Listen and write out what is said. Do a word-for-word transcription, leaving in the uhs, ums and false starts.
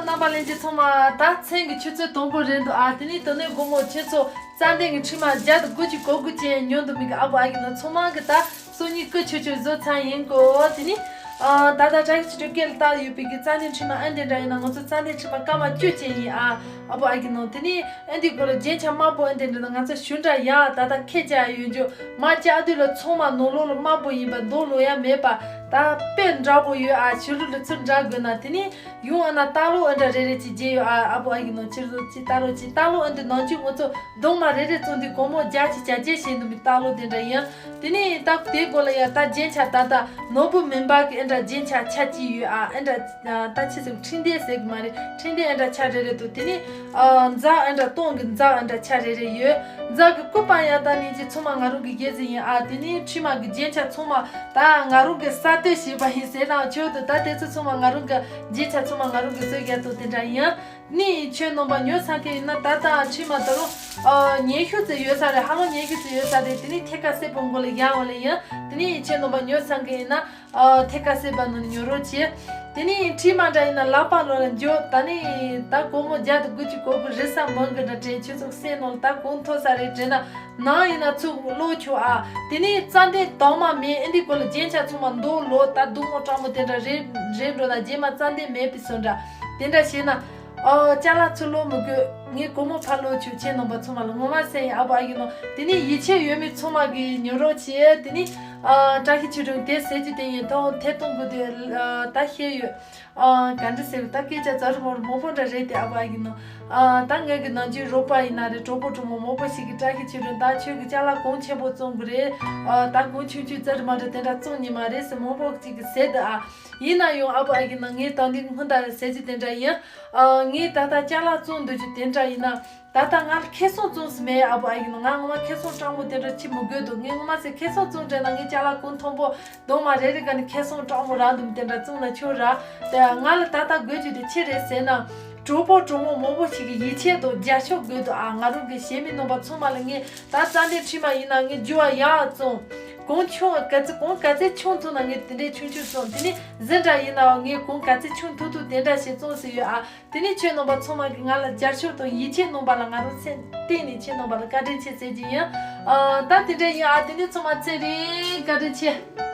རྣམ་པ་ལྷན་རྒྱས་ཚང་མ། ད་མཚན་གྱི་ཆུ་ཚོད་དང་པོ་རེད་འདུག་ཨ། དེ་ནས་དེ་ནས་དགོང་མོ་ཁྱེད་ཚོ་རྩྭ་གདན་གྱི་ཁྲིད་མ་བརྒྱ་དང་དགུ་བཅུ་གོ་དགུ་ཅན་ཉོ་འདུག་མི་གི་ཨ་བུ་ཨ་ཡིན་ནོ་ཚང་མ་གི་ད་སང་ཉིན་སྐུ་ཆོས་ཆོས་བཟོ་ཚར་ཡིན་གོ། དེ་ནས་ཨ་ད་ད་དྲ་ཞིག་ཆུ་སྐད་ལ་བཏགས་ཡོད་པའི་གི་རྩྭ་གདན་ཁྲིད་མ་ཨ་འདི་འདྲ་ཡིན་ན་ང་ཚོ་རྩྭ་གདན་ཁྲིད་མ་སྐར་མ་བཅུ་ཅན་ཡིན་ཨ། ཨ་བུ་ཨ་ཡིན་ནོ། དེ་ནས་ཨ་འདི་སྐོར་ལ་རྒྱན་ཆ་དམར་པོ་ཨ་འདི་འདྲ་ན་ང་ཚོ་ཞུ་འདྲ་ཡ་ད་ད་ཁད་ཅག་ཡོད་འཇོ། མ་ཅག་དུས་ལ་ཚང་མ་ནང་ལོགས་ལ་དམར་པོ་ཡིན་པ་མདོ་ལོ་ཡ་མེད་པ། ད་དཔེ་འདྲ་པོ་ཡོད་ཨ། ཕྱི་ལོགས་ལ་ཚུར་འདྲ་དགོས་ན་དེ་ནས་ཡོང་ཨ་ན་ལྟ་ལོ་ཨ་འདྲ་རེ་རེ་ཅིག་རྒྱས་ཡོད་ཨ། ཨ་བུ་ཨ་ཡིན་ནོ་ཕྱིར་ལོགས་ཅིག་ལྟ་ལོ་ཅིག་ལྟ་ལོ་ཨ་འདི་ནང་ཆུ་ང་ཚོ་གདོང་མ་རེ་རེ་བཙོང་དུས་སྒོར་མོ་བརྒྱ་ཅིག་བྱ་རྒྱས་བྱེད་འདུག་མི་ལྟ་ལོ་དེ་འདྲ་ཡིན། དེ་ནས་ད་དེའི་སྒོ་ལ་ཡ་ད་རྒྱན་ཆ་ད་ད་ནོར་བུ་མུན་པ་གི་ཨ་འདྲ་རྒྱན་ཆ་ཆ་གཅིག་ཡོད་ཨ། ཨ་འདྲ་ད་ཆི་ཟེར་འཕྲིན་ལྡན་ཟེར་གི་མ་རེད། འཕྲིན་ལྡན་ཨ་འདྲ་ཆ་རེ་རེ་འདུག་དེ་ནས་ཨ་རྫ་ཨ་འདྲ་སྟོང་གི་རྫ་ཨ་འདྲ་ཆ་རེ་རེ་ཡོད། རྫ་གི་སྐུད་པ་ཡ་ད་ནི་ཅི་ཚང་མ་ང་རང་གི་སྒེར་ཟིན་ཡིན་ཨ། དེ་ནས་ཁྲིད་མ་གི་རྒྱན་ཆ་ཚང་མ་ད་ང་རང་གི་གསར་གཏོད་བྱས་པ་ཡིན་ཟེར་ན་ཆོག་འདུག་ད་དེ་ཚོ་ཚང་མ་ང་རང་གི་རྒྱན་ཆ་ཚང་མ་ང་རང་གི་བཟོས་རྒྱ་ཐོག་དེ་འདྲ་ཡིན། ནི་ཁྱོད་རྣམ་པ་ཉོ་ཚར་མཁན་ཡིན་ན་ད་ལྟ་ཁྲིད་མ་ད་རུང་ཨ་ཉི་ཤུ་ཙམ་ཡོད་ས་རེད། ཧ་ལམ་ཉི་ཤུ་ཙམ་ཡོད་ས་རེད། དེ་ནས་ཐད་ཀ་སེར་པོ་མགོ་ལ་ཡར་འོང་ལེ་ཡིན། དེ་ནས་ཁྱོད་རྣམ་པ་ཉོ་ཚར་མཁན་ཡིན་ན་ཨ་ཐད་ཀ་སེར་པོ་ནང་ཉོ་རོགས་བྱེད། དེ་ནས་ཁྲིད་མ་འདྲ་ཡིན་ན་ལག་པ་ལོ་ལ་འཇོག་ད་ནི་ད་སྒོར་མོ་བརྒྱ་དང་དགུ་བཅུ་གོ་དགུ་རེད་ས་མང་གི་འདྲ་དྲན། ཁྱོད་ཚོ་སེམས་ནང་ལ་ད་གོང་མཐོ་ས་རེད་དྲན་ན་ནང་ཡིན་ན་ཚུར་ལོག་ཆོག་ཨ། དེ་ནས་རྩྭ་གདན་དྭངས་མ་མེད་ཨ་འདི་སྐོར་ལ་རྒྱན་ཆ་ཚང་མ་མདོ་ལོ་ད་སྡུག་མོ་སྤྲང་མོ་དེ་འདྲ་རེད་རེད་འགྲོ་ན་རྗེས་མ་རྩྭ་གདན་མེད་པའི་བཟོ་འདྲ་དེ་འདྲ་བྱས་ན། ཨོ། ཅ་ལག་ཚུར་ལོག་མི་དགོས། ངས་སྒོར་མོ་ཕར་ལོག་ཆོག་ཁྱེད་རྣམ་པ་ཚང་མ་ལ་ངོ་མ་སེ་ཡིན་ཨ་བུ་ཨ་ཡིན་ནོ། དེ་ནས་ཡིད་ཆེས་ཡོད་མེད་ཚང་མ་གིས་ཉོ་རོགས་བྱེད། དེ་ནས་ཨ་བཀྲ་ཤིས་ཆོས་སྒྲོན་དེ་ཟེར་གྱི་དེ་ཡིན་ཐོག་ཐད་གཏོང་དགོས་དེ་ཨ་ད་ཤེས་ཡོད། ཨ་ག་འདྲ་ཟེར་ད་སྐད་ཆ་ཛ་རུ་མོ་རུ་མང་པོ་འདྲ་རེད་དེ་ཨ་བུ་ཨ་ཡིན་ནོ། ཨ་ད་ངའི་གི་ནང་ཆོས་རོགས་པ་ཡིན་ན་རེད། གྲོགས་པོ་གྲོགས་མོ་མང་པོ་ཞིག་གིས་བཀྲ་ཤིས་ཆོས་སྒྲོན་ད་ཁྱོད་ཀྱི་ཅ་ལག་གོང་ཆེན་པོ་བཙོང་གི་རེད། ཨ་ད་གོང་ཆུང་ཆུང་ཛ་རུ་མ་འདྲ་དེ་འདྲ་བཙོང་ཉི་མ་རེད་ཟེར་མང་པོ་ཅིག་གིས་ཟེར་དུ་ཨ། ཡིན་ན་ཡང་ཨ་བུ་ཨ་ཡིན་ན་ངས་ད་འདི་སྔོན་ད་ཟེར་གྱི་དེ་འདྲ་ཡིན། ཨ་ངས་ད་ལྟ་ཅ་ལག་བཙོང་འདོད་རྒྱུ་དེ་འདྲ་ཡིན་ན། ད་ལྟ་ང་ལ་ཁེ་བཟང་བཙོང་ས་མེད་ཨ་བུ་ཨ་ཡིན་ན། ང་ངོ་མ་ཁེ་བཟང་སྤྲང་པོ་དེ་འདྲ་ཅི་མི་དགོས་འདུག་ངས་ངོ་མ་ཟེར་ཁེ་བཟང་བཙོང་དྲན་ན་ངས་ཅ་ལག་གོང་མཐོན་པོ་གདོང་མ་རེ་རེ་ག་ནས་ཁེ་བཟང་སྤྲང་པོ་རང་འདུག་དེ་འདྲ་བཙོང་ན་ཆོག་ར། དེ་ང་ལ་ད་ལྟ་དགོས་རྒྱུ་དེ་ཅི་རེད་ཟེར་ན། གྲོགས་པོ་གྲོགས་མོ་མང་པོ་ཞིག་གི་ཡིད་ཆེས་དང་རྒྱབ་སྐྱོར་དགོས་འདུག་ཨ། ང་རང་གི་གཞས་མི་རྣམ་པ་ཚང་མ་ལ་ངས་ད་རྩྭ་གདན་ཁྲིད་མ་ཡིན་ན་ངས་རྒྱུ་བ་ཡག་བཙོང་། གོང་ཆུང་ག་ཚད་གོང་ག་ཚད་ཆུང་ཐུབ་ན་ངས་དེ་འདྲའི་ཆུང་ཆུང་བཙོང་། དེ་ནས་ཟི་འདྲ་ཡིན་ནའང་ངས་གོང་ག་ཚད་ཆུང་ཐུབ་ཐུབ་དེ་འདྲ་ཞིག་བཙོང་ཟིན་ཡོད་ཨ། དེ་ནས་ཁྱེད་རྣམ་པ་ཚང་མ་གིས་ང་ལ་རྒྱབ་སྐྱོར་དང་ཡིད་ཆེས་གནང་པ་ལ་ང་རང་སེམས་གཏིང་ནས་ཁྱེད་རྣམ་པ་ལ་བཀའ་དྲིན་ཆེ་ཟེར་གྱི་ཡིན། ཨ་ད་དེ་འདྲ་ཡིན་ཨ། དེ་ནས་ཚང་མ་ཚེ་རིང་བཀའ་དྲིན་ཆེ།